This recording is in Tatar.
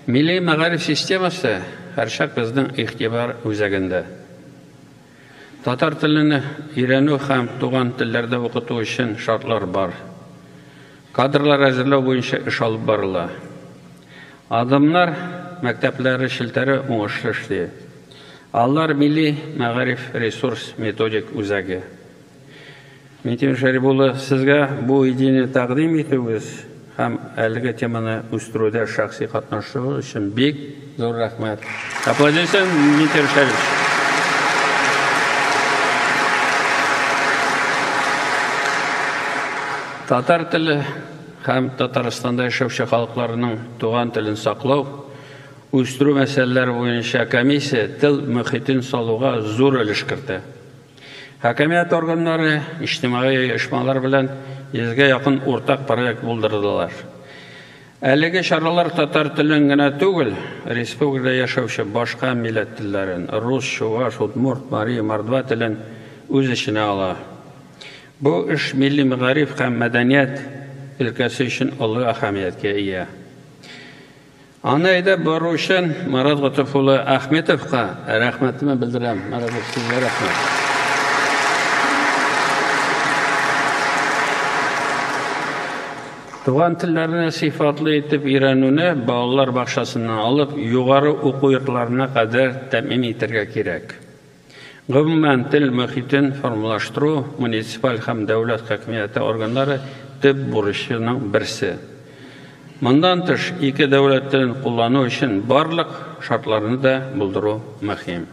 Милли мәгариф системасы һәрчак безнең игътибар үзәгендә. Татар телен өйрәнү һәм туган телләрдә укыту өчен шартлар бар. Кадрлар әзерләү буенча эш алып барыла. Адымнар мәктәпләре челтәре уңышлы эшли. Алар милли мәгариф ресурс методик үзәге. Минтимер Шәрип улы, сезгә бу идеяне тәкъдим итүегез һәм әлеге теманы үстерүдә шәхси катнашуыгыз өчен бик зур рәхмәт. Аплодисменты, Минтимер Шәрипович. Татар теле һәм Татарстанда яшәүче халыкларның туган телен саклау, үстерү мәсьәләләре буенча комиссия тел мөхитен салуга зур өлеш кертә. Хакимият органнары, иҗтимагый оешмалар белән йөзгә якын уртак проект булдырдылар. Әлеге чаралар татар телен генә түгел, республикада яшәүче башка милләт телләрен, рус, чуваш, удмурт, мари, мордва телен үз эченә ала. Бу эш милли мәгариф һәм мәдәният өлкәсе өчен олы әһәмияткә ия. Аны әйдәп бару өчен Марат Готыф улы Ахметовка рәхмәтемне белдерәм. Марат Готыф, сезгә рәхмәт. Туган телләрне сыйфатлы итеп өйрәнүне балалар бакчасыннан алып югары уку йортларына кадәр тәэмин итәргә кирәк. Гомумән, тел мохитен формалаштыру муниципаль һәм дәүләт хакимияте органнары төп бурычының берсе. Моннан тыш, ике дәүләт телен куллану өчен барлык шартларны да булдыру мөһим.